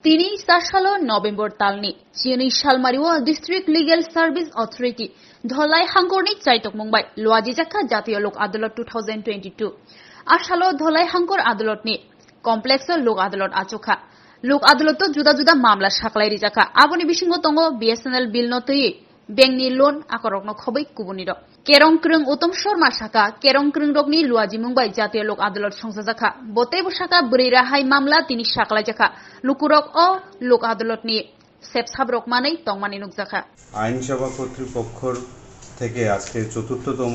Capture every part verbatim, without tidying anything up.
Tini sa salo November talni chini Salmario District Legal Service Authority Dholai hangkorni chaitokmung bai luajijakha Jatiyo Lok Adalot two thousand twenty-two. A salo Dholai hangkor adalotni complex o Lok Adalot achukha. Lok Adalot o juda juda mamla saklai rijakha. Aboni bisingo tongo B S N L bill no twi bankni loan akorokno khobwi kubunirok. Kerong Krwng Uttom Sharma saka, kerong krwng rokni luajimung bai Jatiyo Lok Adalot songchajakha. Bo teibo saka bwrwi rahai mamla tini saklaijakha. Lukurok o Lok Adalotni sepsabrok manwi tongmani nukjakha. আইন সেবা কর্তৃপক্ষর থেকে আজকে চতুর্থতম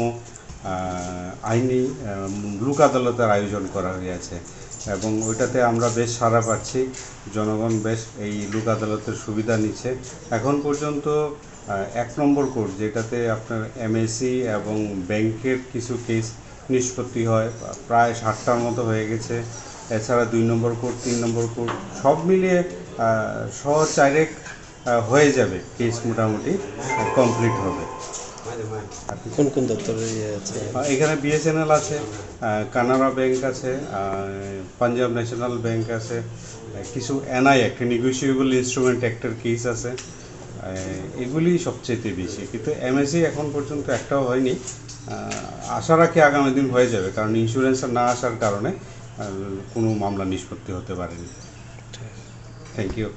আহ, আইনি আহ, লোক আদালতের আয়োজন করা হয়েছে এবং ওইটাতে আমরা বেশ সাড়া পাচ্ছি। জনগণ বেশ এই লোক আদালতের সুবিধা নিচ্ছে। এখন পর্যন্ত আহ, এক নম্বর কোর্ট, যেটাতে আপনার এমএসি এবং ব্যাংকের কিছু কেস নিষ্পত্তি হয়, প্রায় ষাটটার মতো হয়ে গেছে। এছাড়া দুই নম্বর কোর্ট, তিন নম্বর কোর্ট, সব মিলিয়ে আহ, সহ চারেক আহ, হয়ে যাবে, কেস মোটামুটি কমপ্লিট হবে। কোন কোন দপ্তরের ইয়ে আছে? আহ, এখানে বিএসএনএল আছে, আহ, কানাড়া ব্যাংক আছে, আহ, পাঞ্জাব ন্যাশনাল ব্যাংক আছে, আহ, কিছু এনআই অ্যাক্ট, নেগোশিয়েবল ইনস্ট্রুমেন্ট অ্যাক্টের কেস আছে। আহ, এগুলি সবচেয়ে বেশি, কিন্তু এমএসি এখন পর্যন্ত একটাও হয়নি। আহ, আশা রাখি আগামী দিন হয়ে যাবে, কারণ ইন্স্যুরেন্স না আসার কারণে আহ, কোনো মামলা নিষ্পত্তি হতে পারেনি। Thank you.